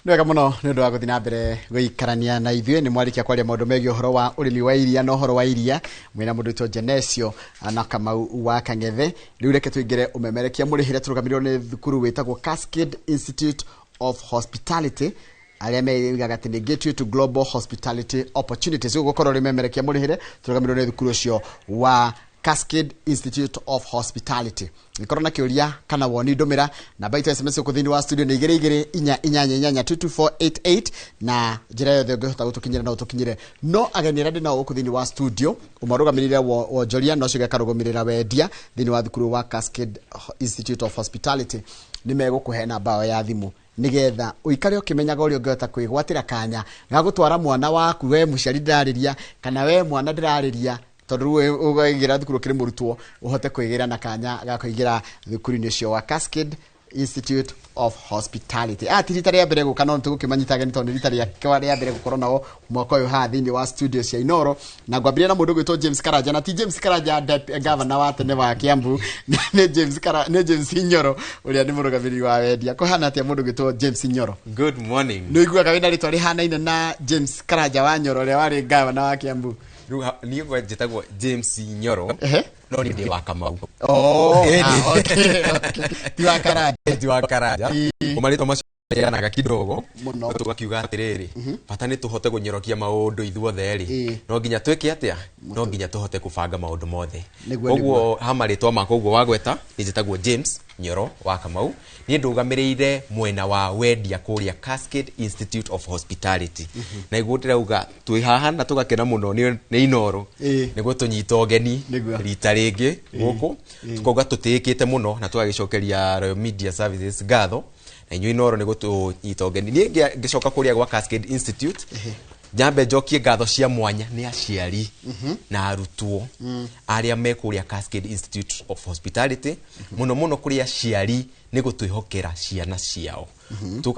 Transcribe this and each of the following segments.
Nĩ wega mũno nĩ ũndũ wa gũthiĩ na mbere gũikarania na ithuĩ. Nĩ mwarĩkia kwaria maũndũ megiĩ ũhoro wa ũrĩmi wa iria na ũhoro wa iria mwĩna mũndũ wĩtwo Genesio na Kamau wa Kang'ethe. Rĩu reke tũingĩre ũmemerekia mũrĩhĩre tũrũgamĩrĩrwo nĩ thukuru wĩtagwo Cascade Institute of Hospitality, arĩa meigaga atĩ nĩ gateway to global hospitality opportunities. Rĩu gũkorwo rĩ memerekia mũrĩhĩre tũrũgamĩrĩrwo nĩ thukuru ũcio wa Cascade Institute of Hospitality. Gĩkorwo na kĩũria kana woni, ndũmĩra namba itũ ya SMS gũkũ thĩinĩ wa studio nĩ 22488, 22488, na njĩra yothe ũngĩhota gũtũkinyĩra no ũtũkinyĩre. No ageni arĩa ndĩ nao gũkũ thĩinĩ wa studio, ũmwe arũgamĩrĩire wonjoria na ũcio ũngĩ akarũgamĩrĩra wendia thĩinĩ wa thukuru wa Cascade Institute of Hospitality, nĩ megũkũhe namba yao ya thimũ nigetha ũikare ũkĩmenyaga ũrĩa ũngĩhota kwĩgwatĩra kanya ga gũtwara mwana waku. We mũciari ndĩrarĩria kana we mwana ndĩrarĩria, tondũ rĩu ũkaingĩra thukuru ũkĩrĩ mũrutwo, ũhote kwĩgĩra na kanya ga kũingĩra thukuru-inĩ ũcio wa Cascade Institute of Hospitality. Ti rita rĩa mbere gũka, no nĩtũgũkĩmanyita ageni tondũ nĩ rita rĩakwa rĩa mbere gũkorwo nao mwaka ũyũ haha thĩinĩ wa studio cia Inoro. Na ngwambĩrĩria na mũndũ ũgwĩtwo James Karanja, na ti James Karanja governor wa tene wa Kiambu, nĩ James Nyoro ũrĩa nĩ mũrũgamĩrĩri wa wendia. Kũhana atĩa, mũndũ ũgwĩtwo James Nyoro? Good morning. Nĩ ũiguaga wĩna rĩtwa rĩhanaine na James Karanja wa Nyoro ũrĩa warĩ governor wa Kiambu? Rĩu niĩ njĩtagwo James Nyoro, no niĩ ndĩ wa Kamau. Oh, ah, okay. Ti wa Karanja. Ti wa Karanja. Marĩtwa macio yanaga kidogo. Mũno. No tũgakiuga atĩrĩrĩ, bata nĩ tũhote kũnyorokia maũndũ ithuothe rĩ, no nginya twĩke atĩa? No nginya tũhote kũbanga maũndũ mothe. Koguo ha marĩtwa makwa ũguo wagweta, niĩ njĩtagwo James Nyoro wa Kamau. Niĩ ndũgamĩrĩire mwena wa wendia kũrĩa Cascade Institute of Hospitality, na iguo ndĩrauga twĩ haha na tũgakena mũno nĩ Inoro nĩguo tũnyita ũgeni rita rĩngĩ gũkũ. Tũkauga tũtĩĩkĩte mũno na tũgagĩcokeria Royal Media Services ngatho na inyuĩ Inoro nĩ gũtũnyita ũgeni. Niĩ ngĩcoka kũrĩa gwa Cascade Institute, nyambe njokie ngatho cia mwanya nĩ aciari na arutwo arĩa me kũrĩa Cascade Institute of Hospitality, mũno mũno kũrĩ aciari nĩ gũtwĩhokera ciana ciao.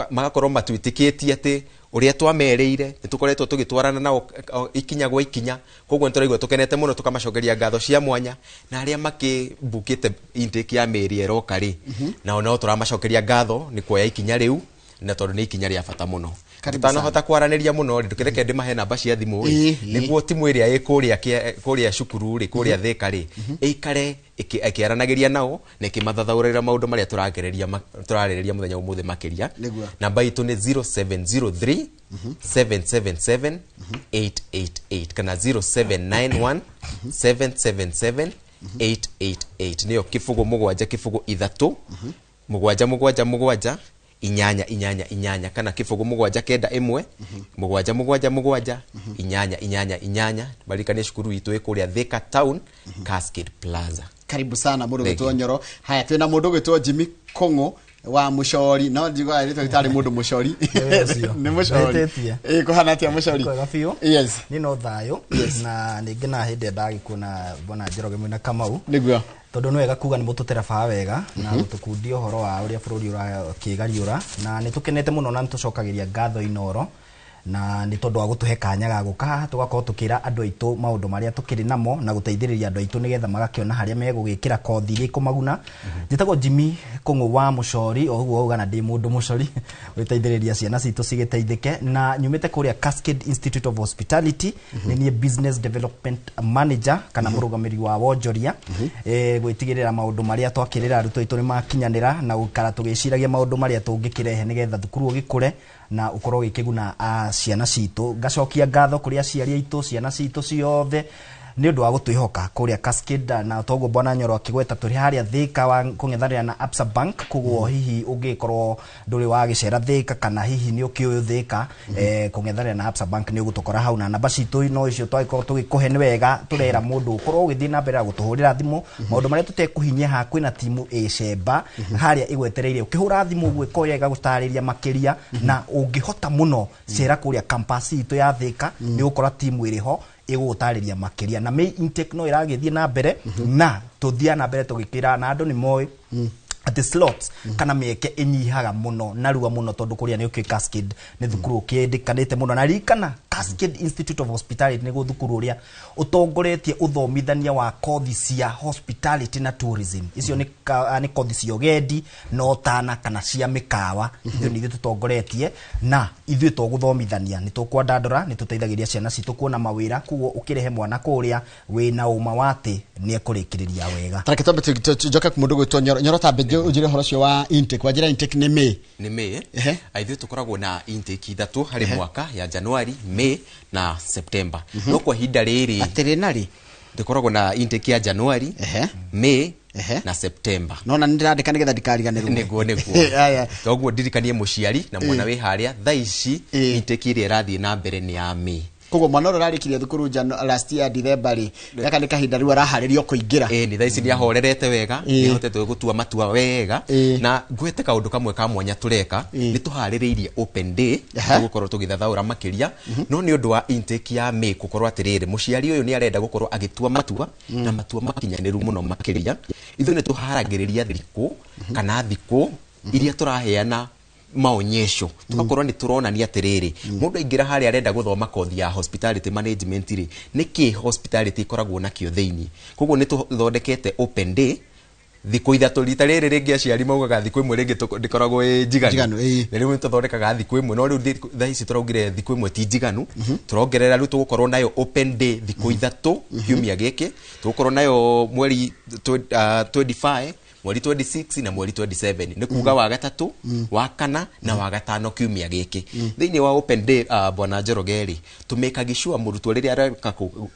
Magakorwo matwĩtĩkĩtie atĩ ũrĩa twamerĩire nĩ tũkoretwo tũgĩtwarana nao ikinya gwa ikinya. Koguo nĩ tũraigua tũkenete mũno, tũkamacokeria ngatho cia mwanya. Na arĩa makĩmbukĩte intake ya mĩĩrĩ ĩroka rĩ, nao no tũramacokeria ngatho nĩ kuoya ikinya rĩu, na tondũ nĩ ikinya rĩa bata mũno. Karibu. Tũtanahota kwaranĩria mũno rĩ, ndũkĩreke ndĩmahe namba cia thimũ rĩ, nĩguo timu ĩrĩa ĩ kũrĩa kũrĩa cukuru rĩ, kũrĩa Thĩka rĩ, ĩikare ĩkĩaranagĩria nao na ĩkĩmathathaũrĩra maũndũ marĩa tũragereria tũrarĩrĩria mũthenya ũmũthĩ makĩria. Namba itũ nĩ 0703 777 888 kana 0791 777 888, nĩyo 070 03 777 888 kana 079 1 777 888. Maririkanie cukuru itũ ĩ kũrĩa Thika Town, Cascade Plaza. Karibu sana, mũndũ Thank gwĩtwo you. Nyoro. Haya, twĩna mũndũ gwĩtwo Jimmy Kũng'ũ wa Mũcori, no njiguaga rĩtwa rĩtarĩ mũndũ mũcori. Nĩwe ũcio. Nĩ mũcori. Wĩtĩtie. Ĩ, kũhana atĩa, mũcori? Kwega biũ. Niĩ no thayũ, na nĩ ngena hĩndĩ ĩrĩa ndagĩkuona, bwana Njoroge, mwĩna Kamau, tondũ nĩ wega kuga nĩ mũtũterebaga wega na gũtũkundia ũhoro wa ũrĩa bũrũri ũrakĩgariũra, na nĩ tũkenete mũno na nĩ tũcokagĩria ngatho Inoro na nĩ tondũ wa gũtũhe kanya ga gũka haha tũgakorwo tũkĩra andũ aitũ maũndũ marĩa tũkĩrĩ namo na gũteithĩrĩria andũ aitũ nĩgetha magakĩona harĩa megũgĩkĩra kothi iria ikũmaguna. Njĩtagwo Jimmy Kũng'ũ wa Mũcori, o ũguo wauga, na ndĩ mũndũ mũcori gwĩteithĩrĩria ciana citũ cigĩteithĩke, na nyumĩte kũrĩa Cascade Institute of Hospitality. Nĩ niĩ business development manager kana mũrũgamĩrĩri wa wonjoria, gwĩtigĩrĩra maũndũ marĩa twakĩrĩra arutwo aitũ nĩ makinyanĩra na gũikara tũgĩciragia maũndũ marĩa tũngĩkĩrehe nĩgetha thukuru ũgĩkũre na ũkorwo ũgĩkĩguna ciana citũ. Ngacokia ngatho kũrĩ aciari aitũ, ciana citũ ciothe, nĩ ũndũ wa gũtwĩhoka kũrĩa Cascade. Na toguo bwana Nyoro akĩgweta, tũrĩ harĩa Thika wa kũng'ethanĩra na Absa Bank. Koguo hihi ũngĩkorwo ndũrĩ wagĩcera Thika kana hihi nĩ ũkĩũĩ Thika, kũng'ethanĩra na Absa Bank nĩ ũgũtũkora hau, na namba citũ no icio twagĩkorwo tũgĩkũhe. Nĩ wega tũrera mũndũ ũkorwo ũgĩthiĩ na mbere na gũtũhũrĩra thimũ maũndũ marĩa tũtekũhinyia haha. Kwĩna timu ĩcemba harĩa ĩgwetereire ũkĩhũra thimũ ũguo ĩkoya ĩgagũtarĩria makĩria, na ũngĩhota mũno cera kũrĩa campus itũ ya Thika, nĩ ũgũkora timu ĩrĩ ho ĩgũgũtarĩria makĩria. Na May intake no ĩragĩthiĩ na mbere na tũthiaga na mbere tũgĩkĩra na andũ nĩ moĩ atĩ slots kana mĩeke ĩnyihaga mũno narua mũno, tondũ kũrĩa nĩ ũkĩũĩ Cascade nĩ thukuru ũkĩndĩkanĩte mũno, na ririkana. Cascade Institute of Hospitality nĩguo thukuru ũrĩa ũtongoretie ũthomithania wa kothi cia hospitality na tourism. Icio nĩ nĩ kothi cia ũgendi na ũtana kana cia mĩkawa. Ithuĩ nĩ ithuĩ tũtongoretie na ithuĩ to gũthomithania, nĩ tũkwandandũra, nĩ tũteithagĩrĩria ciana citũ kuona mawĩra. Koguo ũkĩrehe mwana kũrĩa wĩna ũma wa atĩ nĩ ekũrĩkĩrĩria wega. Tareke twambe njoke mũndũ gwĩtwo Nyoro. Nyoro, tambe ũnjĩre ũhoro ũcio wa intake. Wanjĩra intake nĩ May. Nĩ May. Ithuĩ tũkoragwo na intake ithatũ harĩ mwaka, ya January, May na September. No kwa ihinda rĩrĩ Atĩrĩ narĩ? Tũkoragwo na intake ya January, May na September. Nona nĩ ndĩrandĩka nĩgetha ndikariganĩrwo. Nĩguo. Aya. Toguo ndirikanie mũciari na mwana wĩ harĩa thaa ici, intake ĩrĩa ĩrathiĩ na mbere nĩ ya May. Koguo mwana ũrĩa ũrarĩkirie thukuru last year December rĩ, gaka nĩ kahinda rĩu araharĩrio kũingĩra. Ĩĩ, nĩ thaa ici nĩ ahorerete wega, nĩ ahotete gũtua matua wega. Na ngwete kaũndũ kamwe ka mwanya tũreka, nĩ tũharĩrĩirie open day, tũgũkorwo tũgĩthathaũra makĩria. No nĩ ũndũ wa intake ya May gũkorwo atĩrĩrĩ, mũciari ũyũ nĩ arenda gũkorwo agĩtua matua na matua makinyanĩru mũno makĩria, ithuĩ nĩ tũharagĩrĩria thikũ kana thikũ iria tũraheana maonyesho, tugakorwo nĩ tũronania atĩrĩrĩ, mũndũ aingĩra harĩa arenda gũthoma kothi ya hospitality management rĩ, nĩkĩ hospitality ĩkoragwo nakĩo thĩinĩ. Koguo nĩ tũthondekete open day thikũ 3. Rita rĩrĩ rĩngĩ aciari maugaga thikũ ĩmwe rĩngĩ ndĩkoragwo ĩ njiganu. Njiganu, ĩĩ. Na rĩu nĩ tũthondekaga thikũ ĩmwe, no rĩu thaa ici tũraugire thikũ ĩmwe ti njiganu, tũrongerera. Rĩu tũgũkorwo nayo open day thikũ 3 kiumia gĩkĩ. Tũgũkorwo nayo mweri 25, mweri 26 na mweri 27, nĩ kuga wa gatatũ, wa kana na wa gatano kiumia gĩkĩ. Thĩinĩ wa open day, bwana Njoroge rĩ, tũmĩkagi sure mũrutwo rĩrĩa areka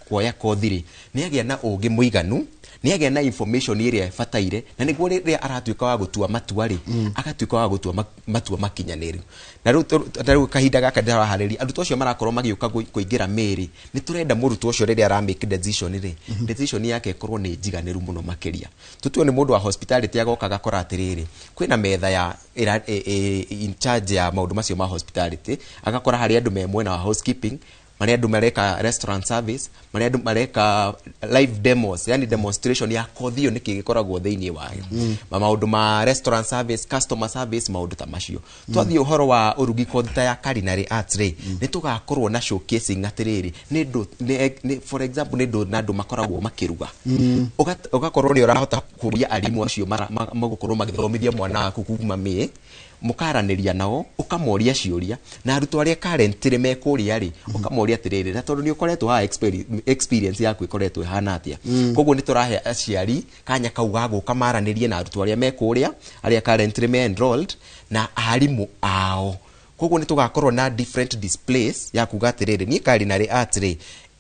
kuoya kothi rĩ, nĩ agĩa na ũgĩ mũiganu, nĩ agĩa na information ĩrĩa ĩbataire, na nĩguo rĩrĩa aratuĩka wa gũtua matua rĩ, agatuĩka wa gũtua matua makinyanĩru. Na rĩu kahinda gaka ndĩraharĩria arutwo acio marakorwo magĩũka kũingĩra mĩrĩ, nĩ tũrenda mũrutwo ũcio rĩrĩa ara make decision rĩ, decision yake ĩkorwo nĩ njiganĩru mũno makĩria. Tũtue nĩ mũndũ wa hospitality, agoka agakora atĩrĩrĩ, kwĩna metha ya ĩra, in charge ya maũndũ macio ma hospitality, agakora harĩ andũ me mwena wa housekeeping, marĩa andũ mareka restaurant service, marĩa andũ mareka live demos, yani demonstration ya kothi ĩyo nĩkĩ gĩkoragwo thĩinĩ wayo, ma maũndũ ma restaurant service, customer service, maũndũ ta macio. Twathiĩ ũhoro wa ũrugi, kothi ta ya culinary arts rĩ, nĩ tũgakorwo na showcasing atĩrĩrĩ, nĩ ndũ nĩ for example nĩ ndũ na andũ makoragwo makĩruga. Ũgakorwo nĩ ũrahota kũria arimũ acio magũkorwo magĩthomithia mwana waku kuma May, mũkaranĩria nao, ũkamoria ciũria, na arutwo arĩa currently me kũrĩa rĩ, ũkamoria atĩrĩrĩ, na tondũ nĩ ũkoretwo haha, experience yaku ĩkoretwo ĩhana atĩa? Koguo nĩ tũrahe aciari kanya kau ga gũka maranĩrie na arutwo arĩa me kũrĩa, arĩa currently me enrolled, na arimũ ao. Koguo nĩ tũgakorwo na different displays ya kuga atĩrĩrĩ, niĩ culinary arts rĩ,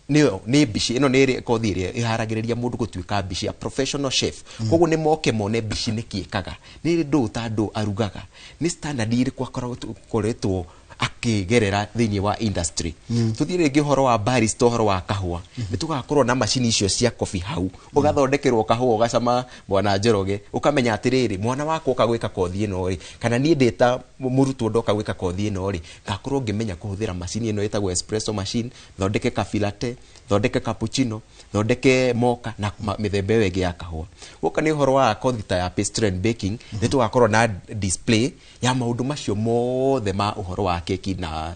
nĩyo nĩ mbici ĩno nĩ kothi ĩrĩa ĩharagĩrĩria mũndũ gũtuĩka mbici ya professional chef. Koguo nĩ moke mone mbici nĩkĩ ĩkaga, nĩ ndũ ta ndũ arugaga, nĩ standard irĩkũ akoretwo akĩgerera thĩinĩ wa industry. Tũthiĩ rĩngĩ ũhoro wa barista, ũhoro wa kahũa, nĩ tũgakorwo na macini icio cia coffee hau, ũgathondekerwo kahũa ũgacama, bwana Njoroge, ũkamenya atĩrĩrĩ, mwana wakwa oka gwĩka kothi ĩno rĩ, kana niĩ ndĩ ta mũrutwo ndoka gwĩka kothi ĩno rĩ, ngakorwo ngĩmenya kũhũthĩra macini ĩno ĩtagwo espresso machine, thondeke coffee latte, thondeke cappuccino, thondeke mocha na mĩthemba ĩyo ĩngĩ ya kahũa. Gũka nĩ ũhoro wa kothi ta ya pastry and baking, nĩ tũgakorwo na display ya maũndũ macio mothe ma ũhoro wa keki na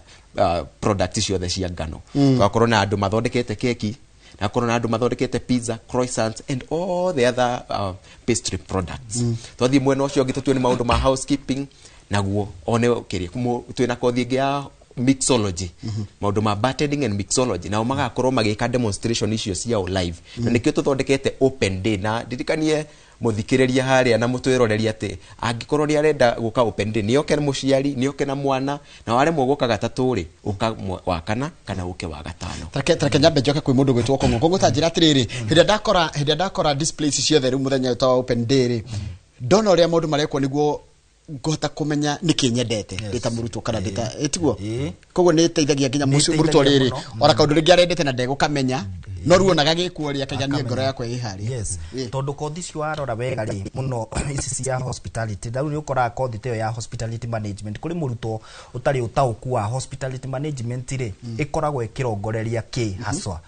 product ciothe cia ngano. Tũgakorwo na andũ mathondekete keki, na korwo na andũ mathondekete pizza, croissants and all the other pastry products. Twathiĩ mwena ũcio ũngĩ, tũtue nĩ maũndũ ma housekeeping, naguo one kĩrĩa twĩna kothi ĩngĩ ya mixology, maũndũ ma bartending and mixology, nao magakorwo magĩka demonstration icio ciao live. Na nĩkĩo tũthondekete open day. Na ndirikanie mũthikĩrĩria harĩa na mũtwĩroreria atĩ angĩkorwo nĩ arenda gũka open day, nĩoke na mũciari, nĩoke na mwana, na waremwo gũka gatatũ rĩ, ũka wa kana kana ũke wa gatano. Tareke nyambe njoke kwĩ mũndũ gwĩtwo Kong'o. Kong'o, ta njĩra atĩrĩrĩ, hĩndĩ ĩrĩa ndakora displays ciothe rĩu mũthenya ũyũ ta wa open day rĩ, ndona ũrĩa maũndũ marekwo nĩguo ngũhota kũmenya nĩkĩ nyendete ndĩ ta mũrutwo kana ndĩ ta ĩtiguo. Ĩĩ. Koguo nĩ ĩteithagia nginya Nĩ mũrutwo ĩteithagia rĩrĩ mũno. ona kaũndũ rĩngĩ arendete na ndegũkamenya, no rĩu onaga gĩkuo rĩ, akaiga niĩ ngoro yakwa ĩ harĩa. Yes, tondũ kothi icio warora wega rĩ, mũno ici cia hospitality, rĩu nĩ ũkoraga kothi ta ĩyo ya hospitality management, kũrĩ mũrutwo ũtarĩ ũtaũku wa hospitality management rĩ, ĩkoragwo ĩkĩrongoreria kĩ haswa.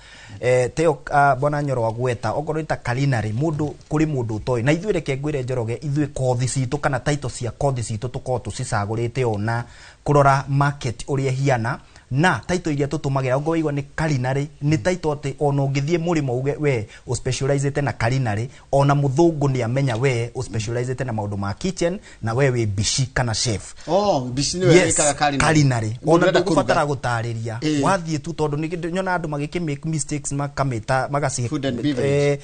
Ta ĩyo, bwana Nyoro agweta, okorwo nĩ ta culinary, mũndũ kũrĩ mũndũ ũtoĩ. Na ithuĩ, reke ngwĩre Njoroge, ithuĩ kothi citũ kana title cia kothi citũ tũkoragwo tũcicagũrĩte ona kũrora market ũrĩa ĩhiana. Na title iria tũtũmagĩra ngo waigua nĩ culinary, nĩ title atĩ ona ũngĩthiĩ mũrĩmo uge we ũspecializĩte na culinary, ona mũthũngũ nĩ amenya we ũspecializĩte na maũndũ ma kitchen na we wĩ bishi kana chef. Oh, bici nĩwe wĩkaga culinary. Culinary. Mũndũ Ona ũrenda ndũgũbatara kũruga. Gũtarĩria. Wathiĩ tu, tondũ nĩ nyona andũ magĩkĩ make mistakes, makamĩta magaci Food and beverage.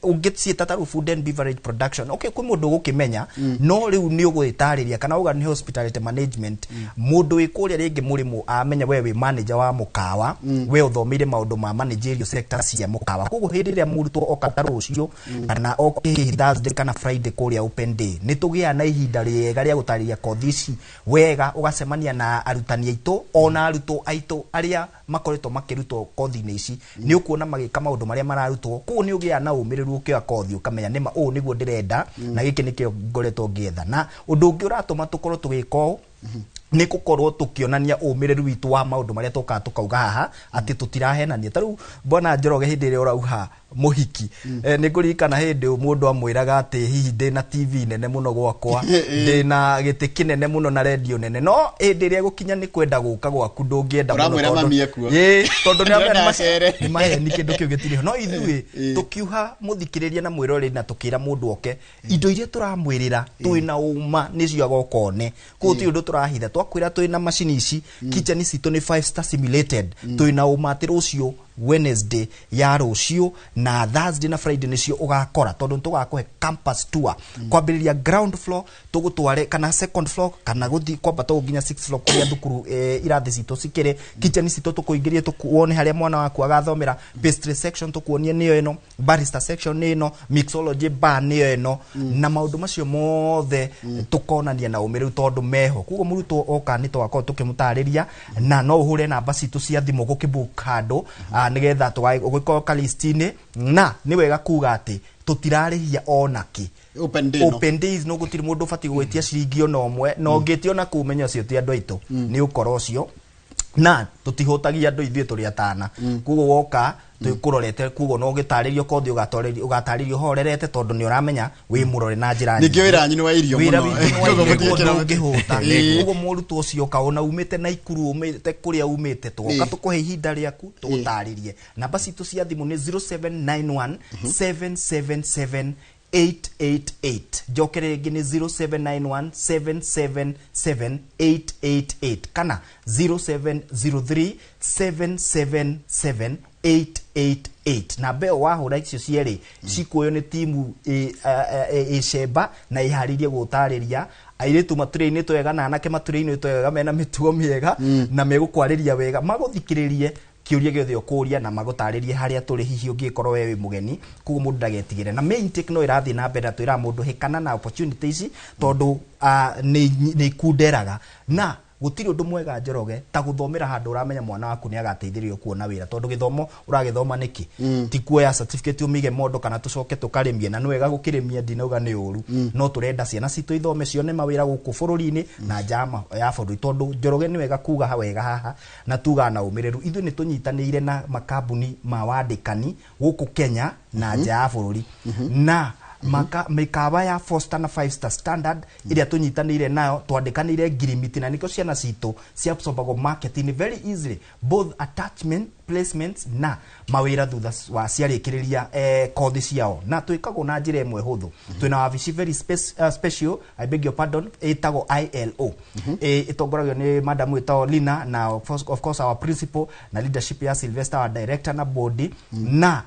Ũngĩciĩta ta rĩu food and beverage production, okay, kwĩ mũndũ ũgũkĩmenya, no rĩu nĩ ũgwĩtarĩria kana uga nĩ hospitality management, mũndũ wĩ kũrĩa rĩngĩ mũrĩmũ amenya we wĩ manager wa mũkawa, we ũthomeire maũndũ ma managerial sector cia mũkawa. Koguo hĩndĩ ĩrĩa mũrutwo oka ta rũciũ kana oke hihi Thursday kana Friday kũrĩa open day, nĩ tũgĩaga na ihinda rĩega rĩa gũtarĩria kothi ici wega, ũgacemania na arutani aitũ ona arutwo aitũ arĩa makoretwo makĩrutwo kothi-inĩ ici, nĩ ũkuona magĩka maũndũ marĩa mararutwo. Koguo nĩ ũgĩaga na ũmĩrĩru ũkĩoya kothi, ũkamenya nĩma ũũ nĩguo ndĩrenda na gĩkĩ nĩkĩo ngoretwo ngĩetha. Na ũndũ ũngĩ ũratũma tũkorwo tũgĩka ũũ nĩ gũkorwo tũkĩonania ũmĩrĩru witũ wa maũndũ marĩa tũkaga tũkauga haha atĩ tũtirahenania. Ta rĩu Bwana Njoroge, hĩndĩ ĩrĩa ũrauha mũhiki, nĩ ngũririkana hĩndĩ mũndũ amwĩraga atĩ hihi ndĩna TV nene mũno gwakwa, ndĩna gĩtĩ kĩnene mũno na redio nene, no hĩndĩ ĩrĩa gũkinya nĩ kwenda gũka gwaku ndũngĩenda mũno. Ũramwĩra mami ekuo. Ĩĩ, tondũ nĩ Ndĩrenda acere. nĩ maheni, kĩndũ kĩu gĩtirĩ ho. No ithuĩ tũkiuha mũthikĩrĩria na mwĩroreri na tũkĩra mũndũ oke, indo iria tũramwĩrĩra twĩna ũma nĩcio agoka one. Koguo ti ũndũ tũrahitha. Twakwĩra twĩna macini ici, kitchen citũ nĩ five star simulated, twĩna ũma atĩ rũciũ Wednesday ya rũciũ na Thursday na Friday nĩcio ũgakora, tondũ nĩ tũgakũhe campus tour kwambĩrĩria ground floor tũgũtware kana second floor kana gũthiĩ kwambata ũguo nginya sixth floor kũrĩa thukuru, irathi citũ cikĩrĩ, kitchen citũ tũkũingĩrie wone harĩa mwana waku agathomera, pastry section tũkuonie nĩyo ĩno, barista section nĩ ĩno, mixology bar nĩyo ĩno, na maũndũ macio mothe tũkonania na ũmĩrĩru tondũ meho. Koguo mũrutwo oka nĩ tũgakorwo tũkĩmũtarĩria, na no ũhũre namba citũ cia thimũ gũkĩbook handũ, nĩgetha ũgĩkorwo kalist-inĩ. Na nĩ wega kuga atĩ tũtirarĩhia ona kĩ. Open day no. Open days no gũtirĩ mũndũ ũbatiĩ gwĩtia ciringi ona ũmwe, na ũngĩtia ona kũu menya ũcio ti andũ aitũ, nĩ ũkora ũcio. Na tũtihũtagia andũ, ithuĩ tũrĩ atana. Koguo woka twĩkũrorete, koguo no ũgĩtarĩrio kothi ũgatarĩrio horerete tondũ nĩ ũramenya wĩ mũrore na njĩra Ningĩ nyingĩ. wĩra wanyu nĩ wa irio Wĩra mũno. witũ nĩ wa Koguo irio, mũtiĩkĩra koguo ndũngĩhũta. Koguo mũrutwo ũcio oka ona umĩte Naikuru, umĩte kũrĩa umĩte, tũgoka tũkũhe ihinda rĩaku tũgũtarĩrie. Namba citũ cia thimũ nĩ 0791 777 888. Njokere rĩngĩ, nĩ 0791 777 888 kana 0703 777 888. Namba ĩyo wahũra icio cierĩ cikuoyo nĩ timu ĩcemba na ĩharĩirie gũtarĩria. Airĩtu matũrĩ-inĩ twega na anake matũrĩ-inĩ twega, mena mĩtugo mĩega na megũkwarĩria wega, magũthikĩrĩrie kĩũria gĩothe ũkũria na magũtarĩrie harĩa tũrĩ hihi ũngĩkorwo we wĩ mũgeni. Koguo mũndũ ndagetigĩre. Na main intake no ĩrathiĩ na mbere, na twĩraga mũndũ hĩkana na opportunity ici tondũ nĩ ikunderaga. Na gũtirĩ ũndũ mwega, Njoroge, ta gũthomera handũ ũramenya mwana waku nĩ agateithĩrĩrio kuona wĩra, tondũ gĩthomo ũragĩthoma nĩkĩ? Ti kuoya certificate ũmĩige mondo kana tũcoke tũkarĩmie. Na nĩ wega gũkĩrĩmia, ndinauga nĩ ũru, no tũrenda ciana citũ ithome cione mawĩra gũkũ bũrũri-inĩ na nja ya bũrũri. Tondũ Njoroge, nĩ wega kuga wega haha na tugaga na ũmĩrĩru, ithuĩ nĩ tũnyitanĩire na makambuni ma wandĩkani gũkũ Kenya na nja ya bũrũri, na mĩkawa ya four star na five star standard ĩrĩa tũnyitanĩire nayo, twandĩkanĩire ngirimiti, na nĩkĩo ciana citũ ciabsorbagwo marketing very easily, both attachment placements na mawĩra thutha wa ciarĩkĩrĩria kothi ciao. Na twĩkagwo na njĩra ĩmwe hũthũ. Twĩna wabici very special, I beg your pardon, ĩtagwo ILO, ĩtongoragio nĩ madam ĩtagwo Lina, na of course our principal na leadership ya Sylvester, our director, na board. Na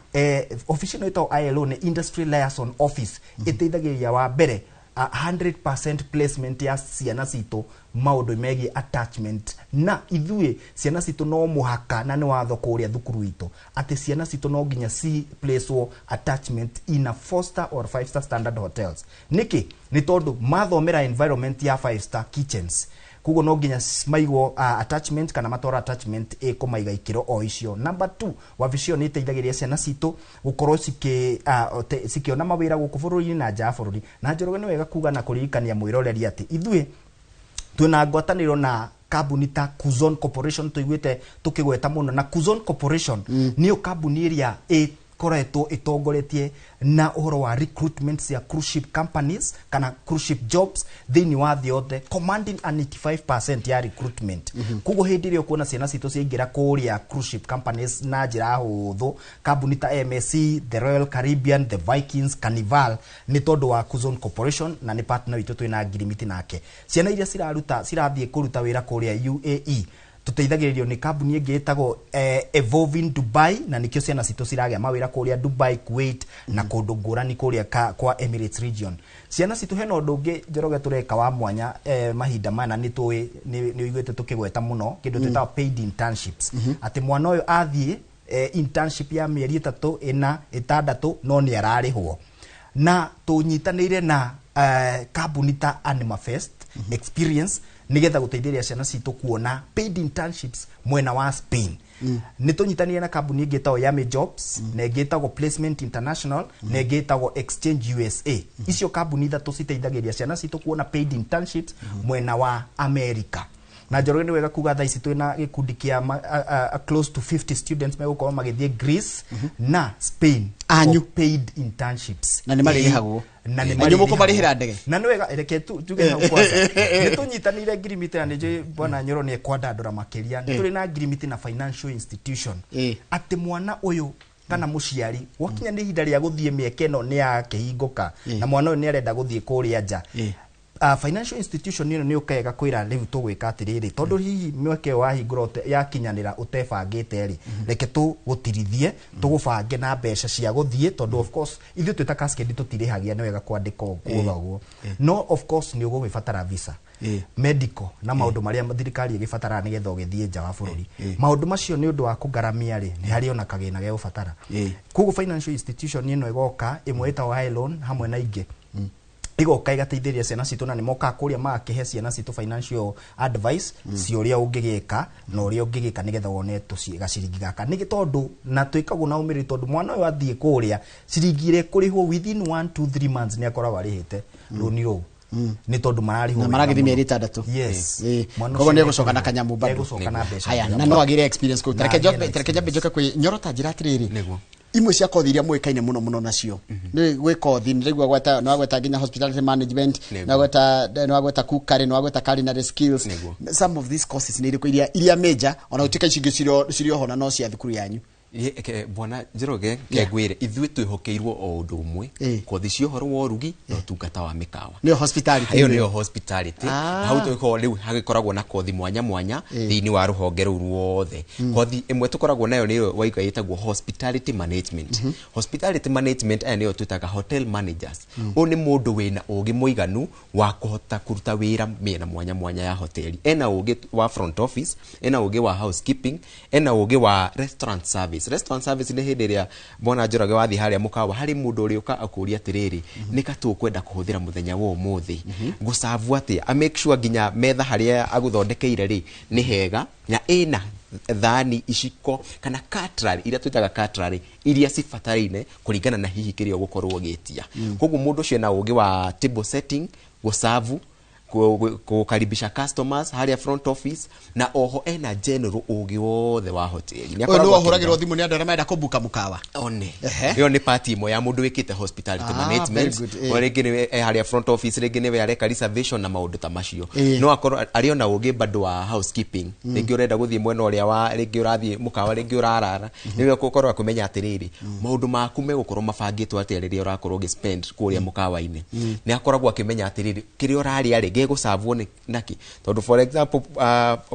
ofici ĩno ĩtagwo ILO nĩ Industry Liaison Office, ĩteithagĩrĩria wa mbere 100% placement ya ciana citũ maũndũ megiĩ attachment. Na ithuĩ ciana citũ no mũhaka, na nĩ watho kũrĩa thukuru itũ atĩ ciana citũ no nginya ci placewo attachment in a four star or five star standard hotels. Nĩkĩ? Nĩ tondũ mathomera environment ya five star kitchens, koguo no nginya maigwo attachment kana matwara attachment ĩkũmaiga ikĩro o icio. Number two, wabici ĩyo nĩ ĩteithagĩrĩria ciana citũ gũkorwo cikĩona mawĩra gũkũ bũrũri-inĩ na nja ya bũrũri. Na Njoroge, nĩ wega kuga na kũririkania mwĩroreri atĩ ithuĩ twĩna ngwatanĩro na kambuni ta Kuzon Corporation, tũiguĩte tũkĩgweta mũno. Na Kuzon Corporation nĩyo kambuni ĩrĩa ĩkoretwo ĩtongoretie na ũhoro wa recruitment cia cruise ship companies kana cruise ship jobs thĩinĩ wa thĩ yothe, commanding an 85% ya recruitment. Koguo hĩndĩ ĩrĩa ũkuona ciana citũ ciaingĩra kũrĩa cruise ship companies na njĩra hũthũ, kambuni ta MSC, the Royal Caribbean, the Vikings, Carnival, nĩ tondũ wa Cuzon Corporation na nĩ partner witũ twĩna ngirimiti nake. Ciana iria cirathiĩ kũruta wĩra kũrĩa UAE tũteithagĩrĩrio nĩ kambuni ĩngĩ ĩtagwo Evolving Dubai, na nĩkĩo ciana citũ ciragĩa mawĩra kũrĩa Dubai, Kuwait na kũndũ ngũrani kũrĩa kwa Emirates region. Ciana citũ hena ũndũ ũngĩ Njoroge tũreka wa mwanya mahinda maya, na nĩ tũĩ nĩ ũiguĩte tũkĩgweta mũno kĩndũ twĩtaga paid internships, atĩ mwana ũyũ athiĩ internship ya mĩeri 3, 4, 6 no nĩ ararĩhwo. Na tũnyitanĩire na kambuni ta Animafest Experience nigetha gũteithĩrĩria ciana citũ kuona paid internships mwena wa Spain. Nĩ tũnyitanĩire na kambuni ĩngĩ ĩtagwo Yami Jobs, na ĩngĩ ĩtagwo Placement International, na ĩngĩ ĩtagwo Exchange USA. Icio kambuni ithatũ citeithagĩrĩria ciana citũ kuona paid internships mwena wa America. Na Njoroge nĩ wega kuga thaa ici twĩna gĩkundi kĩa close to 50 students megũkorwo magĩthiĩ Greece na Spain anyu paid internships, na nĩ marĩhagwo, na nĩ marĩhagwo ndege. Na nĩ wega reke tuge hau kwanza nĩ tũnyitanĩire ngirimiti, na nĩ bwana Nyoro nĩ ekwandandũra makĩria. Nĩ tũrĩ na ngirimiti na financial institution atĩ mwana ũyũ kana mũciari gwakinya nĩ ihinda rĩa gũthiĩ mĩeke ĩno nĩ yakĩhingũka na mwana ũyũ nĩ arenda gũthiĩ kũrĩa nja, financial institution ĩno nĩ ũkaga kwĩra rĩu tũgwĩka atĩrĩrĩ, tondũ hihi mweke wahingũra yakinyanĩra ũtebangĩte rĩ, reke tũgũtirithie tũgũbange na mbeca cia gũthiĩ, tondũ of course ithuĩ twĩ ta Cascade tũtirĩhagia, nĩ wega kwandĩka kuga ũguo, no of course nĩ ũgũgĩbatara visa, medical na maũndũ marĩa thirikari ĩgĩbataraga nĩgetha ũgĩthiĩ nja wa bũrũri. Maũndũ macio nĩ ũndũ wa kũgaramia rĩ, nĩ harĩ ona kagĩna gegũbatara. Koguo financial institution ĩno ĩgoka ĩmwe ĩtagwo High Loan hamwe na ingĩ igoka igateithĩrĩria ciana citũ, na nĩ mokaga kũrĩa magakĩhe ciana citũ financial advice cia ũrĩa ũngĩgĩka na ũrĩa ũngĩgĩka nĩgetha wone gaciringi gaka. Nĩ tondũ na twĩkagwo na ũmĩrĩru, tondũ mwana ũyũ athiĩ kũrĩa ciringi ĩrĩa ĩkũrĩhwo within 1 2 3 months nĩ akoragwo arĩhĩte rũni rũu, nĩ tondũ mararĩhwo na maragĩthiĩ mĩeri 6. Yes, koguo nĩ egũcoka na kanyamũ bado, egũcoka na mbeca. Haya, na no agĩre experience kũu. Tareke njambe njoke kwĩ Nyoro, ta njĩra atĩrĩrĩ, imwe cia kothi iria mũĩkaine mũno mũno nacio nĩ gwĩ kothi nĩ rĩu gweta no gweta nginya hospitality management, no gweta cookery, no gweta culinary skills. Some of these courses nĩ irĩkũ iria major, ona gũtuĩka ici ingĩ cirĩ oho na no cia thukuru yanyu? Bwana Njoroge, kengwĩre ithuĩ twĩhokeirwo o ũndũ ũmwe, kothi cia ũhoro wa ũrugi na ũtungata wa mĩkawa, nĩyo hospitality. Ĩyo nĩyo hospitality. Hau tũkoragwo rĩu hagĩkoragwo na kothi mwanya mwanya thĩinĩ wa rũhonge rũu ruothe. Kothi ĩmwe tũkoragwo nayo nĩyo waiga ĩtagwo hospitality management. Hospitality management aya nĩyo twĩtaga hotel managers. Ũyũ nĩ mũndũ wĩna ũgĩ mũiganu wa kũhota kũruta wĩra mĩena mwanya mwanya ya hoteli. Ena ũgĩ wa front office, ena ũgĩ wa housekeeping, ena ũgĩ wa restaurant service. Restaurant service nĩ hĩndĩ ĩrĩa bwana Njoroge wathiĩ harĩa mũkawa harĩ mũndũ ũrĩũka akũria atĩrĩrĩ, nĩ ka tũkwenda kũhũthĩra mũthenya wa ũmũthĩ, ngũcabu atĩa, a make sure nginya metha harĩa agũthondekeire rĩ nĩ hega na ĩna thani, iciko kana cutlery iria twĩtaga cutlery iria cibataraine kũringana na hihi kĩrĩa ũgũkorwo ũgĩtia. Koguo mũndũ ũcio ena ũgĩ wa table setting, gũcabu, kukaribisha customers harĩa front office, na oho ena general ũgĩ wothe wa hoteli. Nĩ ahũragĩrwo thimũ nĩ andũ arĩa marenda kũbuka mũkawa. One ĩyo nĩ part ĩmwe ya mũndũ wĩkĩte hospitality management. O rĩngĩ nĩ harĩa front office, rĩngĩ nĩwe areka reservation na maũndũ ta macio. No akorwo arĩ ona ũgĩ bado wa housekeeping, rĩngĩ ũrenda gũthiĩ mwena ũrĩa wa rĩngĩ ũrathiĩ mũkawa, rĩngĩ ũrarara, nĩwe ũgũkorwo akĩmenya atĩrĩrĩ, maũndũ maku megũkorwo mabangĩtwo atĩa rĩrĩa ũrakorwo ũgĩspend kũrĩa mũkawa-inĩ. Nĩ akoragwo akĩmenya atĩrĩrĩ, kĩrĩa ũrarĩa rĩ gĩgũcavwo naki, tondũ for example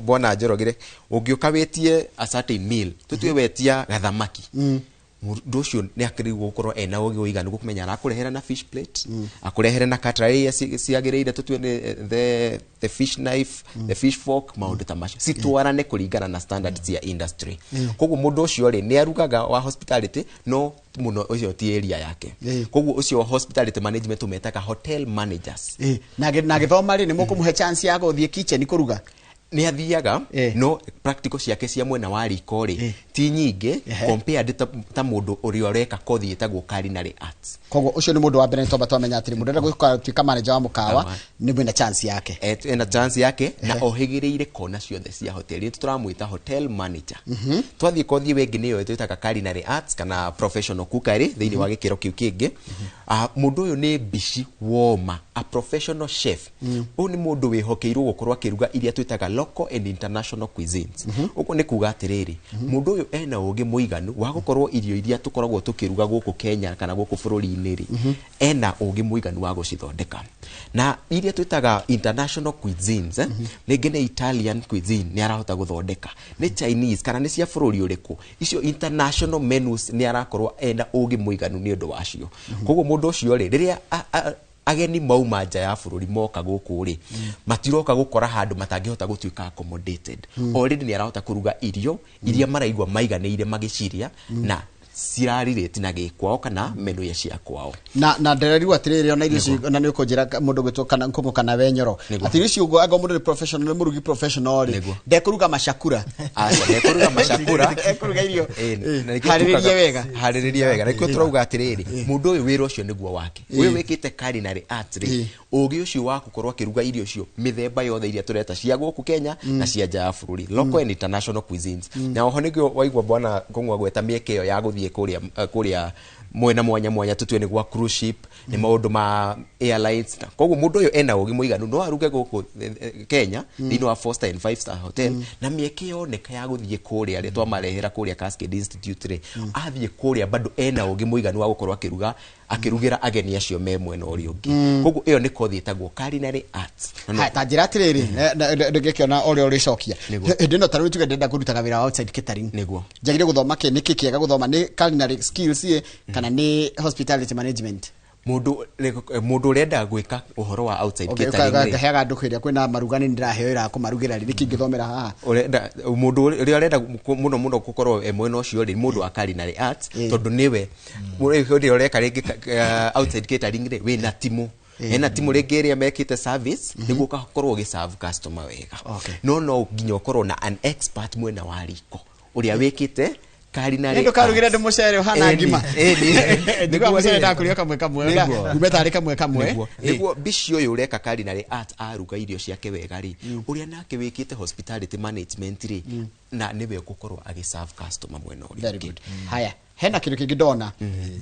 bwana Njoroge ũngĩũka wĩtie a certain meal, tũtue wetia gathamaki, mũndũ ũcio nĩ akĩrĩirwo gũkorwo ena ũgĩ ũiganu gũkũmenya arakũrehera na fish plate, akũrehere na cutlery iria ciagĩrĩire, tũtue nĩ the fish knife, the fish fork, maũndũ ta macio citwarane kũringana na standards cia industry. Koguo mũndũ ũcio rĩ nĩ arugaga wa hospitality, no mũno ũcio ti area yake. Koguo ũcio wa hospitality management tũmetaga hotel managers. Na gĩthoma rĩ nĩ mũkũmũhe chance ya gũthiĩ kitchen kũruga? Nĩ athiaga, no practical ciake cia mwena wa riko rĩ Ti nyingĩ compared ta mũndũ ũrĩa ũreka kothi ĩtagwo culinary arts. Koguo ũcio nĩ mũndũ wa mbere, nĩ twamba twamenya atĩrĩ, mũndũ ũrenda gũtuĩka manager wa mũkawa nĩ mwĩna chance yake. Ena chance yake na ohĩgĩrĩire kona ciothe cia hoteli. Tũramwĩta hotel manager. Twathiĩ kothi ĩyo ĩngĩ, nĩyo twĩtaga culinary arts kana professional cookery thĩinĩ wa gĩkĩro kĩu kĩngĩ. Mũndũ ũyũ nĩ mbici woma, a professional chef. Ũyũ nĩ mũndũ wĩhokeirwo gũkorwo akĩruga iria twĩtaga local and international cuisines. Ũguo nĩ kuga atĩrĩrĩ, mũndũ ũyũ ena ũgĩ mũiganu wa gũkorwo irio iria tũkoragwo tũkĩruga gũkũ Kenya kana gũkũ bũrũri-inĩ rĩ, ena ũgĩ mũiganu wa gũcithondeka. Na iria twĩtaga international cuisines, rĩngĩ nĩ Italian cuisine nĩ arahota gũthondeka, nĩ Chinese kana nĩ cia bũrũri ũrĩkũ, icio international menus nĩ arakorwo ena ũgĩ mũiganu nĩ ũndũ wacio. Koguo mũndũ ũcio rĩ, rĩrĩa ageni mauma nja ya bũrũri moka gũkũ rĩ, matiroka gũkora handũ matangĩhota gũtuĩka accommodated. Already nĩ arahota kũruga irio iria maraigua maiganĩire magĩciria na cirarelate na gĩkwao kana menu ya cia kwao. Na ndĩrerigwo atĩrĩrĩ, ona irio icio, ona nĩ ũkũnjĩra mũndũ gwĩtwo kana nkũngũ kana wenyoro, atĩ irio icio ũguo angorwo mũndũ nĩ professional, nĩ mũrugi professional rĩ, ndekũruga macakura. Aca, ndekũruga macakura. Ekũruga irio Na nĩkĩo harĩrĩrie wega. Harĩrĩrie wega. Na nĩkĩo tũrauga atĩrĩrĩ, mũndũ ũyũ wĩra ũcio nĩguo wake. Ũyũ wĩkĩte culinary arts rĩ, ũgĩ ũcio wa gũkorwo akĩruga irio icio mĩthemba yothe iria tũreta cia gũkũ Kenya na cia nja ya bũrũri, local and international cuisines. Na oho nĩkĩo waigua bwana Kũng'wa gweta mĩeke ĩyo ya gũthiĩ kũrĩa mwena mwanya mwanya, tũtue nĩ gwa cruise ship, nĩ maũndũ ma airlines. Na koguo mũndũ ũyũ ena ũgĩ mũiganu, no aruge gũkũ Kenya thĩinĩ wa four star and five star hotel, na mĩeke yoneka ya gũthiĩ kũrĩa rĩ, twamarehera kũrĩa Cascade Institute rĩ, athiĩ kũrĩa bado ena ũgĩ mũiganu wa gũkorwo akĩruga, akĩrugĩra ageni acio me mwena ũrĩa ũngĩ. Koguo ĩyo nĩ kothi ĩtagwo culinary arts. Haya, ta njĩra atĩrĩrĩ, ndĩngĩkĩona ũrĩa ũrĩcokia. Hĩndĩ ĩno ta rĩu tuge ndĩrenda kũrutaga wĩra wa outside catering, njagĩrĩire gũthoma kĩ? Nĩkĩ kĩega gũthoma, nĩ culinary skills ĩ kana nĩ hospitality management? Mũndũ ũrenda gwĩka ũhoro wa outside catering rĩ, Ngaheaga andũ kĩrĩa kwĩna maruga, nĩ ndĩraheo wĩra wa kũmarugĩra rĩ, nĩkĩ ingĩthomera haha? Ũrenda mũndũ ũrĩa ũrenda mũno mũno gũkorwo e mwena ũcio rĩ, mũndũ wa culinary arts, tondũ nĩwe ũrĩa ũreka rĩngĩ outside catering rĩ, wĩna timu, ena timu rĩngĩ ĩrĩa mekĩte service nĩguo ũgakorwo ũgĩserve customer wega. No nginya ũkorwo na an expert mwena wa riko ũrĩa wĩkĩte culinary Nĩ ndũkarugĩre arts. andũ mũcere ũhana ngima. Nĩguo mũcere rĩ. ndakũrĩa kamwe kamwe, ume tarĩ kamwe kamwe. Nĩguo mbici ũyũ ũreka culinary art aruga irio ciake wega rĩ, ũrĩa nake wĩkĩte hospitality management rĩ, na nĩwe ũgũkorwo agĩserve customer mwena ũrĩa Very ũngĩ. good. Haya, hena kindu kingi ndona,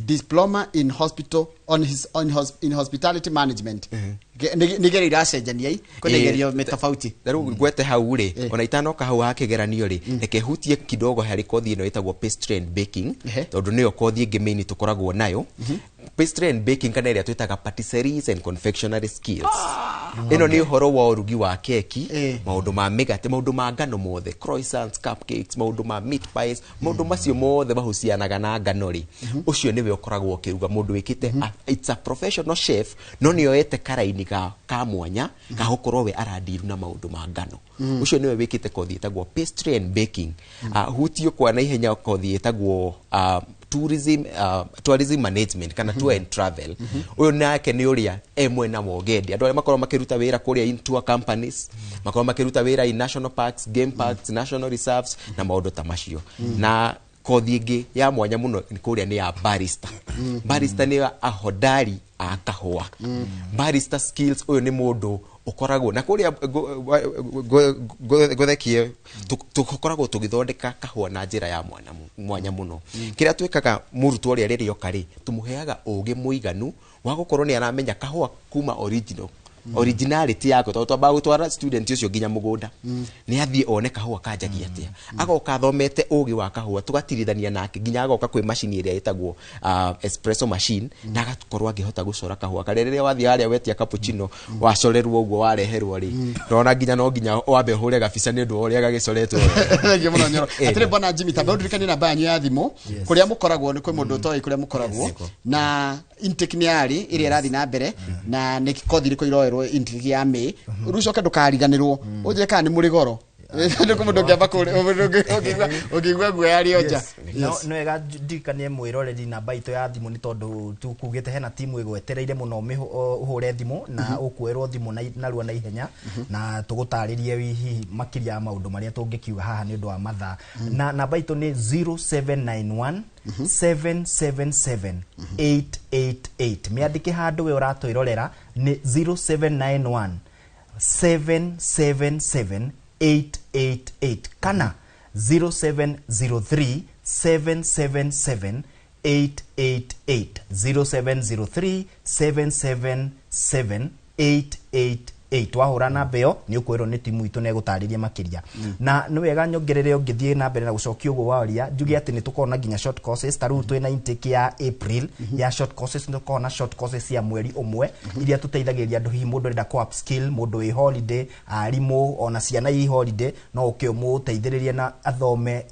diploma in hospital on his, on hos, in hospitality management. Nĩ igerio iracenjania i kwĩna igerio tofauti. Na rĩu ngwete hau rĩ, ona itanoka hau ha kĩgeranio rĩ, reke hutie kidogo harĩ kothi ĩno ĩtagwo pastry and baking, tondũ nĩyo kothi ĩngĩ main tũkoragwo nayo. Pastry and baking kana ĩrĩa twĩtaga patisseries and confectionery skills, ĩno nĩ ũhoro wa ũrugi wa keki, maũndũ ma mĩgate, maũndũ ma ngano mothe, croissants, cupcakes, maũndũ ma meat pies, maũndũ macio mothe mahucianaga na ngano rĩ, ũcio nĩwe ũkoragwo ũkĩruga mũndũ wĩkĩte it's a professional chef, no nĩ oete karaini ka mwanya ka gũkorwo we arandiru na maũndũ ma ngano. Ũcio nĩwe wĩkĩte kothi ĩtagwo pastry and baking. Hutio kwa naihenya kothi ĩtagwo tourism management kana tour and travel. Ũyũ nake nĩ ũrĩa e mwena wa ũgendi, andũ arĩa makoragwo makĩruta wĩra kũrĩa in tour companies, makoragwo makĩruta wĩra in national parks, game parks, national reserves na maũndũ ta macio. Na kothi ĩngĩ ya mwanya mũno nĩ kũrĩa nĩ ya barista. Barista nĩ ahodari a kahũa. Barista skills, ũyũ nĩ mũndũ ũkoragwo na kũrĩa ngũthekie, tũkoragwo tũgĩthondeka kahũa na njĩra ya mwanya mũno. Kĩrĩa twĩkaga, mũrutwo ũrĩa rĩrĩa oka rĩ, tũmũheaga ũgĩ mũiganu wa gũkorwo nĩ aramenya kahũa kuma originality yako, tondũ twambaga gũtwara student ũcio nginya mũgũnda nĩ athiĩ one kahũa kanjagia atĩa, agoka athomete ũgĩ wa kahũa, tũgatirithania nake nginya agoka kwĩ macini ĩrĩa ĩtagwo espresso machine, na agakorwo akĩhota gũcora kahũa karĩa rĩrĩa wathiĩ harĩa wetia cappuccino, wacorerwo ũguo wareherwo rĩ, ndona nginya no nginya wambe ũhũre gabica nĩ ũndũ wa ũrĩa gagĩcoretwo. Thengiũ mũno, Nyoro. Atĩrĩ, bwana Jimmy, tamba ũndirikanie namba yanyu ya thimũ, kũrĩa mũkoragwo, nĩ kwĩ mũndũ ũtoĩ kũrĩa mũkoragwo, na intake nĩ yarĩ ĩrĩa ĩrathiĩ na mbere, na nĩ kothi ĩrĩkũ iroerwo intake ya May. Rĩu ũcoke ndũkariganĩrwo ũnjĩre kana nĩ mũrĩ goro. Nĩ kũ mũndũ ũngĩamba ũngĩigua guoya rĩonja. No no wega ndirikanie mwĩroreri namba itũ ya thimũ, nĩ tondũ tukugĩte hena timu ĩgwetereire mũno ũhũre thimũ na ũkuoerwo thimũ narua na ihenya, na tũgũtarĩrie hihi makĩria ya maũndũ marĩa tũngĩkiuga haha nĩ ũndũ wa mathaa. Na namba itũ nĩ 0791 777 888. Mĩandĩke handũ we ũratwĩrorera, nĩ 0791 777 888 kana 0703 777 888, 0703 777 888. Wahũra namba ĩyo nĩ ũkwĩrwo nĩ timu itũ na ĩgũtarĩria makĩria. Na nĩ wega nyongerere, ũngĩthiĩ na mbere na gũcokia ũguo waria, njuge atĩ nĩ tũkoragwo na nginya short courses. Ta rĩu twĩna intake ya April ya short courses. Nĩ tũkoragwo na short courses cia mweri ũmwe iria tũteithagĩrĩria andũ, hihi mũndũ ũrenda kũ upskill, mũndũ wĩ holiday, arimũ, ona ciana i holiday, no ũke ũmũteithĩrĩrie na athome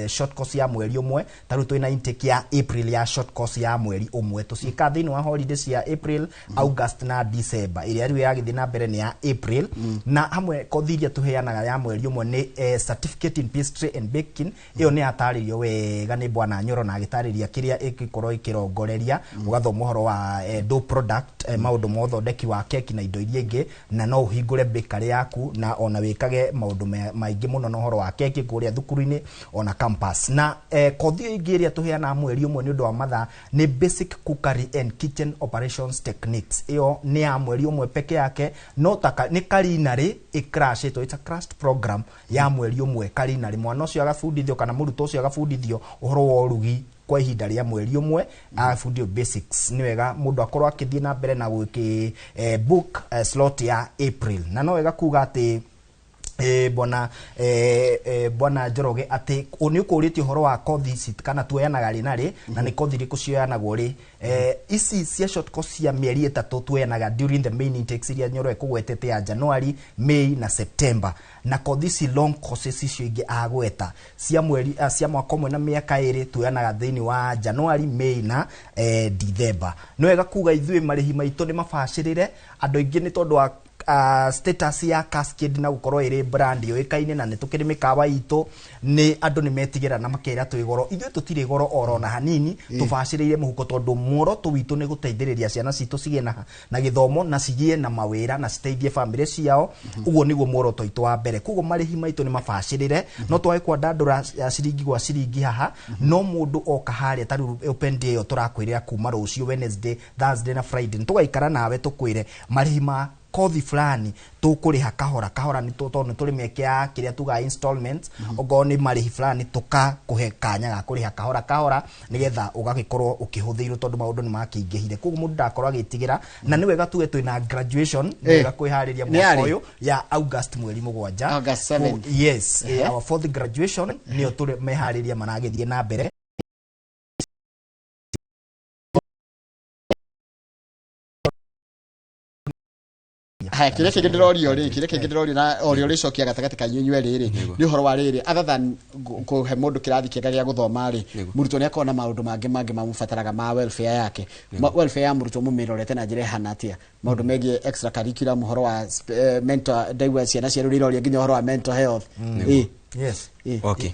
short course ya mweri ũmwe. Ta rĩu twĩna intake ya April ya short course ya mweri ũmwe, tũciĩkaga thĩinĩ wa holiday cia April, August na December. Ĩrĩa rĩu yagĩthiĩ na mbere nĩ ya April. Na hamwe kothi iria tũheanaga ya mweri ũmwe nĩ certificate in pastry and baking. Ĩyo nĩ yatarĩrio wega nĩ bwana Nyoro na agĩtarĩria kĩrĩa ĩngĩkorwo ĩkĩrongoreria. Ũgathoma ũhoro wa dough product, maũndũ ma ũthondeki wa keki na indo iria ingĩ, na no ũhingũre bakery yaku na ona wĩkage maũndũ maingĩ mũno na ũhoro wa keki kũrĩa thukuru-inĩ ona campus. Na kothi ĩyo ĩngĩ ĩrĩa tũheanaga mweri ũmwe nĩ ũndũ wa mathaa nĩ basic cookery and kitchen operations techniques. Ĩyo nĩ ya mweri ũmwe peke yake, no ta nĩ culinary ĩcrashĩtwo, it's a crashed program ya mweri ũmwe culinary. Mwana ũcio agabundithio kana mũrutwo ũcio agabundithio ũhoro wa ũrugi kwa ihinda rĩa mweri ũmwe, agabundithio basics. Nĩ wega mũndũ akorwo akĩthiĩ na mbere na gwĩkĩ book slot ya April. Na no wega kuga atĩ bwana bwana Njoroge, atĩ nĩ ũkũrĩtie ũhoro wa kothi ici kana tuoyanaga rĩ na rĩ, na nĩ kothi irĩkũ cioyanagwo rĩ. Ici cia short course cia mĩeri 3 tuoyanaga during the main intakes iria Nyoro ekũgwetete ya January, May na September. Na kothi ici long courses icio ingĩ agweta cia mweri cia mwaka ũmwe na mĩaka 2 tuoyanaga thĩinĩ wa January, May na December. Nĩ wega kuga ithuĩ marĩhi maitũ nĩ mabacĩrĩre. Andũ aingĩ nĩ tondũ wa status ya Cascade na gũkorwo ĩrĩ brand yũĩkaine na nĩ tũkĩrĩ mĩkawa itũ, nĩ andũ nĩ metigĩra na makera twĩ goro. Ithuĩ tũtirĩ goro oro na hanini, tũbacĩrĩire mũhuko, tondũ muoroto witũ nĩ gũteithĩrĩria ciana citũ cigĩe na gĩthomo na cigĩe na mawĩra na citeithie bamĩrĩ ciao. Ũguo nĩguo muoroto witũ wa mbere. Koguo marĩhi maitũ nĩ mabacĩrĩre, no twage kwandandũra ya ciringi gwa ciringi haha. No mũndũ oka harĩa, ta rĩu open day ĩyo tũrakwĩrĩra kuma rũciũ Wednesday, Thursday na Friday, nĩ tũgaikara nawe tũkwĩre marĩhi ma kothi fulani tũkũrĩha kahora kahora, nĩ tondũ nĩ tũrĩ mĩeke ya kĩrĩa tugaga installments. Okorwo nĩ marĩhi fulani, tũkakũhe kanya ga kũrĩha kahora kahora nĩgetha ũgagĩkorwo ũkĩhũthĩirwo, tondũ maũndũ nĩ makĩingĩhire. Koguo mũndũ ndakorwo agĩtigĩra. Na nĩ wega tuge twĩna graduation, nĩ wega kwĩharĩria Nĩ mwaka yarĩ? ũyũ ya August mweri 7. August 7. Yes, our fourth graduation nĩyo tũrĩ meharĩria maragĩthiĩ na mbere. Haya, kĩrĩa kĩngĩ ndĩrorio rĩ, kĩrĩa kĩngĩ ndĩrorio na orio rĩcokia gatagatĩ ka inyuĩ inyuerĩ rĩ, nĩ ũhoro wa rĩrĩ, other than kũhe mũndũ kĩrathi kĩega gĩa gũthoma rĩ, mũrutwo nĩ akoragwo na maũndũ mangĩ mamũbataraga ma welfare yake. Welfare ya mũrutwo mũmĩrorete na njĩra ĩhana atĩa? Maũndũ megiĩ extra curriculum, ũhoro wa mental, ndaigua ciana cia rĩu iroria nginya ũhoro wa mental health. Yes. Okay.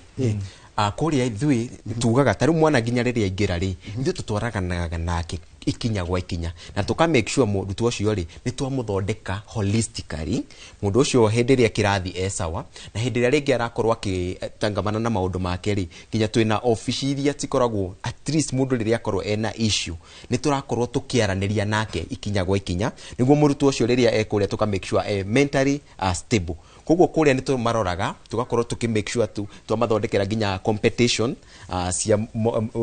Kũrĩa ithuĩ tugaga ta rĩu mwana nginya rĩrĩa aingĩra rĩ, ithuĩ tũtwaranaga nake ikinya gwa ikinya na tũka make sure mũrutwo ũcio rĩ, nĩ twamũthondeka holistically. Mũndũ ũcio hĩndĩ ĩrĩa kĩrathi e sawa, na hĩndĩ ĩrĩa rĩngĩ arakorwo akĩtangamana na maũndũ make rĩ, nginya twĩna obici iria cikoragwo at least mũndũ rĩrĩa akorwo ena issue, nĩ tũrakorwo tũkĩaranĩria nake ikinya gwa ikinya, nĩguo mũrutwo ũcio rĩrĩa ekũrĩa tũka make sure mentally stable. Koguo kũrĩa nĩ tũmaroraga, tũgakorwo tũkĩ make sure tu twamathondekera nginya competition cia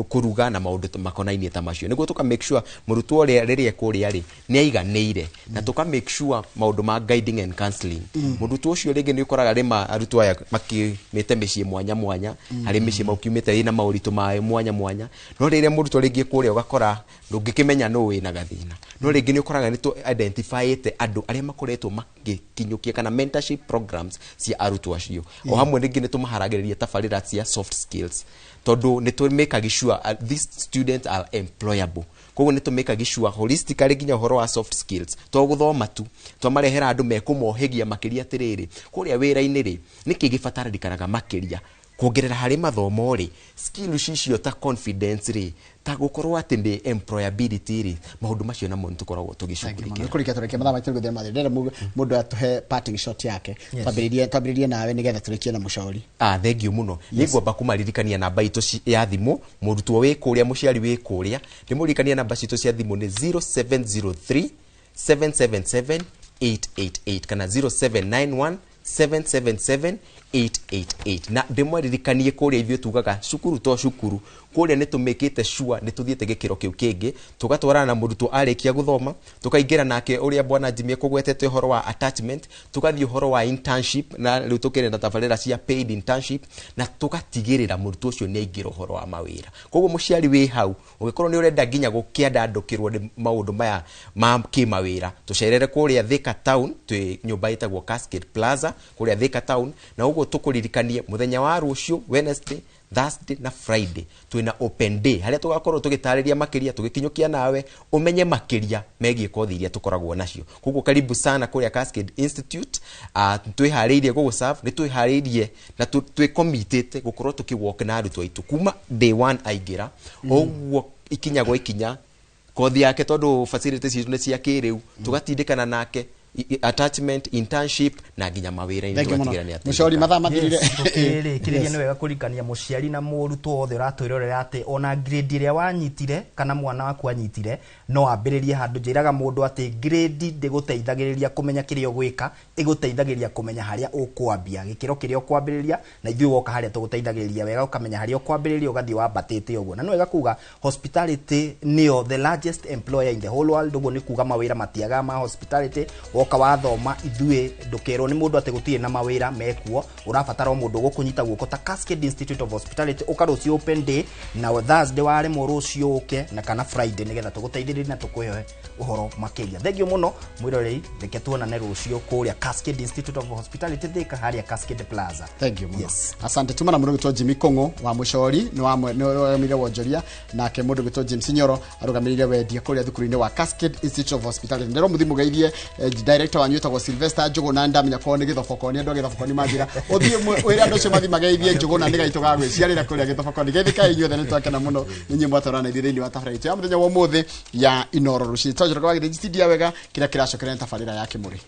kũruga na maũndũ makonainie ta macio, nĩguo tũka make sure mũrutwo ũrĩa rĩrĩa kũrĩa rĩ, nĩ aiganĩire, na tũka make sure maũndũ ma guiding and counseling mũrutwo ũcio. Rĩngĩ nĩ ũkoraga rĩma arutwo aya makiumĩte mĩciĩ mwanya mwanya, harĩ mĩciĩ makiumĩte ĩna maũritũ mayo mwanya mwanya, no rĩrĩa mũrutwo rĩngĩ kũrĩa ũgakora ndũngĩkĩmenya nũ wĩna gathĩna, no rĩngĩ nĩ ũkoraga nĩ tũ identifyĩte andũ arĩa makoretwo magĩkinyũkia kana mentorship programs. programs cia arutwo acio. O hamwe rĩngĩ nĩ tũmaharagĩrĩria tabarĩra cia soft skills, tondũ nĩ tũmĩkagi sure these students are employable. Koguo nĩ tũmĩkagi sure holistically nginya ũhoro wa soft skills, to gũthoma tu, twamarehera andũ mekũmohĩgia makĩria atĩrĩrĩ, kũrĩa wĩra-inĩ rĩ, nĩkĩ gĩbatarĩkanaga makĩria kuongerera harĩ mathomo rĩ, skills icio ta confidence rĩ, ta gũkorwo atĩ nĩ employability rĩ, maũndũ macio namo nĩ tũkoragwo tũgĩcugurikĩra. Kũrĩkia tũrĩkia mathaa maitũ nĩ gũthira mathira. Ndĩrenda mũndũ atũhe parting shot yake. Twambĩrĩrie nawe nĩgetha tũrĩkie na mũcori. Thengiũ mũno. Nĩ ngwamba kũmaririkania namba itũ ya thimũ, mũrutwo wĩ kũrĩa, mũciari wĩ kũrĩa, ndĩmũririkania namba citũ cia thimũ nĩ 0703 777 888 kana 0791 777 888. Na ndĩmwaririkanie kũrĩa ithuĩ tugaga cukuru to cukuru, kũrĩa nĩ tũmĩkĩte sure nĩ tũthiĩte gĩkĩro kĩu kĩngĩ, tũgatwarana na mũrutwo arĩkia gũthoma, tũkaingĩra nake ũrĩa bwana Jimmy ekũgwetete ũhoro wa attachment, tũgathiĩ ũhoro wa internship, na rĩu tũkĩrĩ na tabarĩra cia paid internship, na tũgatigĩrĩra mũrutwo ũcio nĩ aingĩra ũhoro wa mawĩra. Koguo mũciari wĩ hau, ũngĩkorwo nĩ ũrenda nginya gũkĩandandũkĩrwo nĩ maũndũ maya ma kĩmawĩra, tũcerere kũrĩa Thika Town, twĩ nyũmba ĩtagwo Cascade Plaza kũrĩa Thika Town, na ũguo tũkũririkanie mũthenya wa rũciũ Wednesday, Thursday na Friday twĩna open day harĩa tũgakorwo tũgĩtarĩria makĩria, tũgĩkinyũkia nawe ũmenye makĩria megiĩ kothi iria tũkoragwo nacio. Koguo karibu sana kũrĩa Cascade Institute. Twĩharĩirie gũgũserve, nĩ twĩharĩirie na twĩkomitĩte gũkorwo tũkĩwork na arutwo aitũ kuma day one aingĩra, ũguo ikinya gwa ikinya kothi yake, tondũ facilities citũ nĩ cia kĩrĩu, tũgatindĩkana nake attachment, internship na nginya mawĩra-inĩ, tũgatigĩrĩra nĩ mũcori mathaa mathirire. Tũkĩrĩkĩrĩria nĩ wega kũririkania mũciari na mũrutwo wothe ũratwĩrorera atĩ ona grade ĩrĩa wanyitire kana mwana waku anyitire no ambĩrĩrie handũ. Njĩraga mũndũ atĩ grade ndĩgũteithagĩrĩria kũmenya kĩrĩa ũgwĩka, ĩgũteithagĩrĩria kũmenya harĩa ũkwambia, gĩkĩro kĩrĩa ũkwambĩrĩria, na ithuĩ woka harĩa tũgũteithagĩrĩria wega ũkamenya harĩa ũkwambĩrĩria ũgathiĩ wambatĩte ũguo. Na nĩ wega kuga hospitality nĩyo the largest employer in the whole world, ũguo nĩ kuga mawĩra matiagaga ma hospitality. Woka wathoma ithuĩ ndũkerwo nĩ mũndũ atĩ gũtirĩ na mawĩra mekuo, ũrabatara o mũndũ ũgũkũnyita guoko ta Cascade Institute of Hospitality. Ũka rũciũ open day, na Thursday waremwo rũciũ ũke na kana Friday, nĩgetha tũgũteithĩrĩrie na tũkũhe ũhoro makĩria. Thengiũ mũno mwĩrorei, reke tuonane rũciũ kũrĩa Cascade Institute of Hospitality Thika, harĩa Cascade Plaza. Thank you mũno. Asante. Tuma na mũndũ gwĩtwo Jimmy Kũng'ũ wa mũcori nĩ warũgamĩrĩire wonjoria, nake mũndũ gwĩtwo James Nyoro arũgamĩrĩire wendia kũrĩa thukuru-inĩ wa Cascade Institute of Hospitality. Ndĩrwo mũthiĩ mũgeithie director wanyu wĩtagwo Sylvester Njũgũna, ndamenya korwo nĩ gĩthoboko, nĩ andũ a gĩthoboko manjĩra ũthiĩ wĩre andũ acio mathiĩ mageithie Njũgũna, nĩ gaitũ ga gwĩciarĩra kũrĩa gĩthoboko. Geithĩkai inyuothe, nĩ twakena mũno nĩ inyuĩ mwatwarana ithuĩ thĩinĩ wa tabarĩra itũ ya mũthenya wa ũmũthĩ ya Inoro Rũcinĩ. Twanjĩra wa gĩthĩnji wega kĩrĩa kĩracokerea nĩ tabarĩra ya Kĩmũrĩ.